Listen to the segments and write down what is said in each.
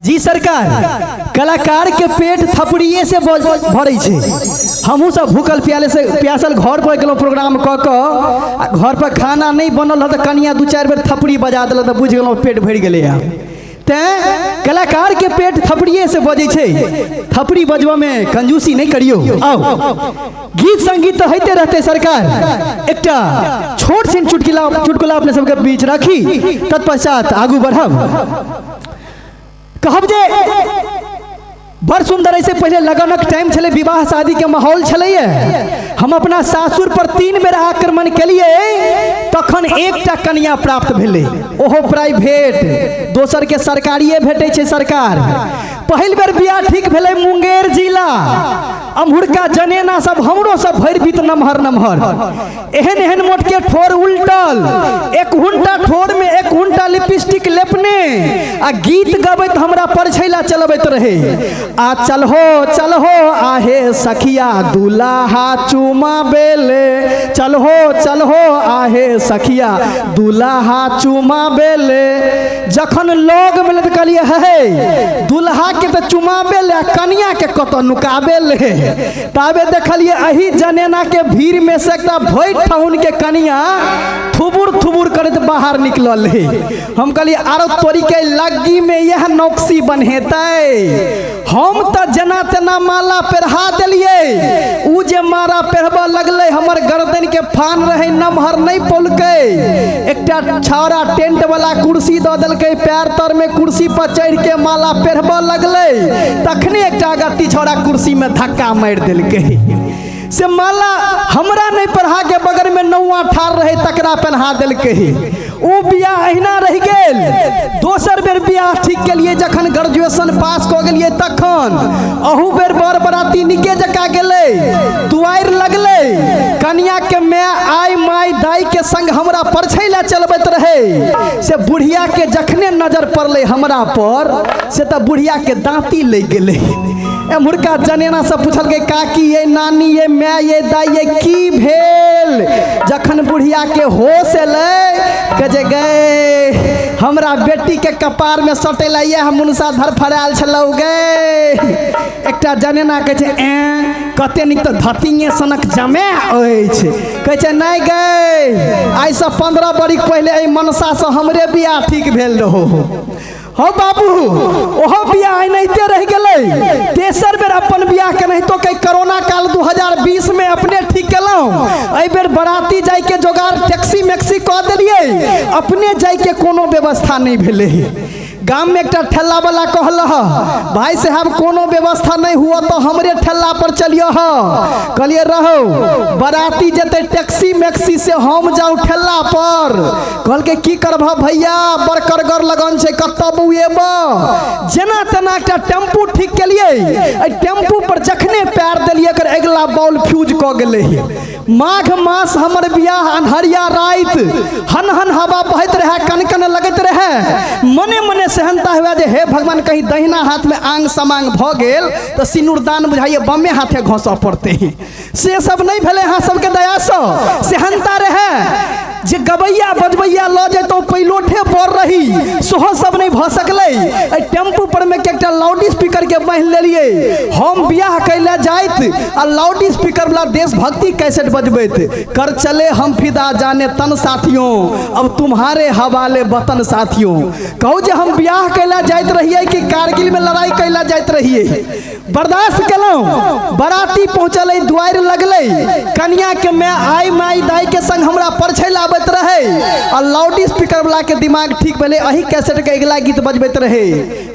जी सरकार, कलाकार के पेट थपड़िए से भरै छै। हमहूँ सब भूखल प्याले से प्यासल घर पर गेलहुँ प्रोग्राम कऽ कऽ, आ घर पर खाना नहि बनल रहल तऽ कनिया 2-4 बेर थपड़ी बजा देलक तऽ बुझि गेलहुँ पेट भरि गेलै। आब तैँ कलाकार के पेट थपड़िए से बजै छै, थपड़ी बजबऽमे कंजूसी नहि करियौ। आउ गीत संगीत तऽ होइते रहतै सरकार, एकटा छोट छिन चुटकुला अपने सबके बीच राखी, तत्पश्चात आगू बढ़ब। कहब जे बड़ सुंदर, ऐसे पहले लगनक टाइम छलै, विवाह शादी के माहौल छलैए। हम अपना सासुर पर 3 बेर आक्रमण केलिए तखन एकटा कन्या प्राप्त भेलै, ओहो प्राइवेट, दोसर के सरकारिए भेटै छै सरकार। पहिल बेर बियाह ठीक भेलै मुंगेर जिला, अम्हुरका जनेना सब हमरो सब भरि बीत नमहर नमहर, एहन एहन मोटके ठोर उलटल, 1 हुंटा ठोर में 1 हुंटा लिपस्टिक लेपने आ गीत गबैत हमरा परछैला चलबैत रहे। आ चलहो चलहो आहे सखिया दुलाहा चुमा बेले, चलहो चलहो आहे सखिया दुलाहा चुमा बेले। जखन लोग मिलत कहलिए हे दुल्हा के तो चुमा बेले आ कनिया के कतऽ नुकाबे ले। ताबे देखलिए अही जनेना के भीड़ में से एकटा भरि ठहुन के कनिया थुबुर थुबुर करैत बाहर निकलल है। हम कहलिए आरो तोरी के लग्गी में यह नौकसी बन्हेतै। हम तऽ जेना तेना माला पेरहा देलिए, उ जे माला पेरबऽ लगलै हमर गर्दन के फान रहे नमहर नहीं पौलकै। एकटा छाड़ा टेंट वाला कुर्सी दऽ देलकै, पैर तर में कुर्सी पर चढ़ के माला पेरबऽ लगलै, तखने एकटा अगत्ती छौड़ा कुर्सी में धक्का मारि देलकै। से माला हमरा नहीं पढ़ा के बगल में नौआ ठार रहे तकरा पहना देलकै। ओ बियाह अहिना रहि गेल। दोसर बेर बियाह ठीक केलिए जखन ग्रेजुएशन पास कऽ गेलिए तखन अहू बेर बर बराती निके जकाँ गेलै, दुआरि लगलै, कनिया के my I my दाई के संग हमरा परछै लए चलबैत रहे। से बुढ़िया के जखने नजर पड़लै हमरा पर से तऽ बुढ़िया के दाँती लागि गेलै। एम्हुरका जनेना सब पूछलकै काकी ये नानी ये my ये दाई ये की भेल। जखन बुढ़िया के होश एलै कहै छै गए हमरा बेटी के कपार में सटेला यह मुनसा धरफड़ायल छलौ गे। एकटा जनेना कहै छै एँ कते नीक तऽ धतिंगे सनक जमे अछि। कहै छै नहि गे आइसँ 15 बरिख पहिले एहि मनसासँ हमरे बियाह ठीक भेल रहो। हो बाबू ओहो बियाह एनाहिते रहि गेलै। तेसर बेर अपन बियाह केनाहितो के कोरोना काल 2020 में अपने ठीक केलहुँ। एहि बेर बराती जाइके जोगाड़ टैक्सी मैक्सी कऽ देलियै, अपने जाइके कोनो व्यवस्था नहि भेलै। गाम में एकटा ठेला वाला कहलह भाई साहब कोनो व्यवस्था नहीं हुआ तो हमरे ठेला पर चलियो। कहलिए रहो बराती जते टैक्सी मैक्सी से हम जाऊँ ठेला पर। कहलकै की करबह भैया बड़ करगर लगन छै कतऽ बौएब। जेना तेना एकटा टेम्पू ठीक केलियै, एहि टेम्पू पर जखने पैर देलियै एकर अगिला बॉल फ्यूज कऽ गेलै। माघ मास हमर बियाह, अन्हरिया राति, हन हन हवा बहैत रहै, कन कन लगैत रहै। मने मने सेहनता हुए जे हे भगवान कहीं दहिना हाथ में आंग समांग भऽ गेल तऽ सिनुरदान बुझाइए बमे हाथे घसऽ पड़तै। से सब नहीं भेलै अहाँ सबके दयासँ। सेहनता रहै जे गबैया बजबैया लऽ जैतहुँ पैलोठे पर रही, सेहो सब नहीं भऽ सकलै। एहि टेम्पू पर में एकटा लाउड स्पीकर के बान्हि लेलियै। हम बियाह कैले जाइत आ लाउड स्पीकर वाला देशभक्ति कैसेट बजबैत, कर चले हम फिदा जाने तन साथियों अब तुम्हारे हवाले वतन साथियों। कहू जे हम बियाह कैले जाइत रहियै कि कारगिल में लड़ाई कैले जाइत रहियै। बर्दाश्त केलहुँ, बराती पहुँचलै, दुआरि लगलै, कनिया के my I my दाई के संग हमरा परछै लाबैत रहै आ लाउड स्पीकर वाला के दिमाग ठीक भेलै, एही कैसेट के अगिला गीत बजबैत रहै,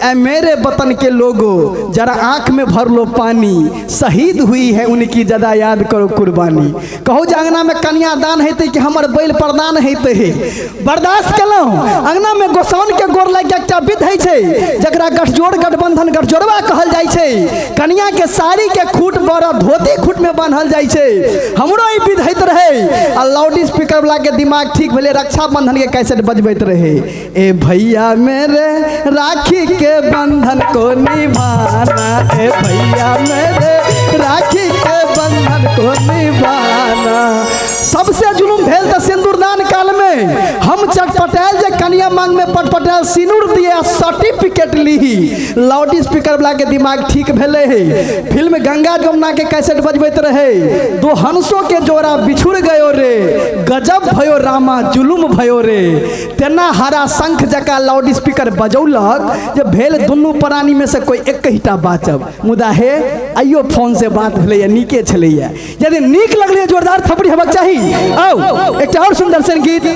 ऐ मेरे वतन के लोगो जरा आँख में भर लो पानी, शहीद हुई है उनकी जदा याद करो कुर्बानी। कहू जे अंगना में कन्यादान हेतै कि हमर बैल प्रदान हेतै। बर्दाश्त केलहुँ। अंगना में गोसाउन के गोर लागि एकटा विध होइ छै जकरा गठजोड़ गठबंधन गठजोड़वा कहल जाइ छै। कनिया के साड़ी के खूट बड़ धोती खूट में बान्हल जाइ छै। हमरो ई विध होइत रहै आ लाउड स्पीकर वाला के दिमाग ठीक भेलै, रक्षाबंधन के कैसेट बजबैत रहै, ए भैया मेरे राखी के बंधन को निभाना, ए भैया मेरे राखी के बंधन को निभाना। सबसे जुलुम भेल तऽ सिंदूरदान काल में हम चटपटायल जे कनिया कनिया मांग में पटपटायल सिनूर दिए आ सर्टिफिकेट लीही। लाउड स्पीकर वाला के दिमाग ठीक भेलै। फिल्म गंगा जमुना के कैसेट बजबैत रहे, दो हंसों के जोड़ा बिछुड़ गयो रे, गजब भयो रामा जुलुम भयो रे। तेना हरा शंख जका लाउड स्पीकर बजौलक जे भेल दुनू प्राणी में से कोई एकहिटा बाचब। मुदा हे आइयो फोन से बात भेलैया, नीके छलैया। यदि नीक लगलै जोरदार थपड़ी हेबाक चाही। आउ एकटा और सुंदर सन गीत।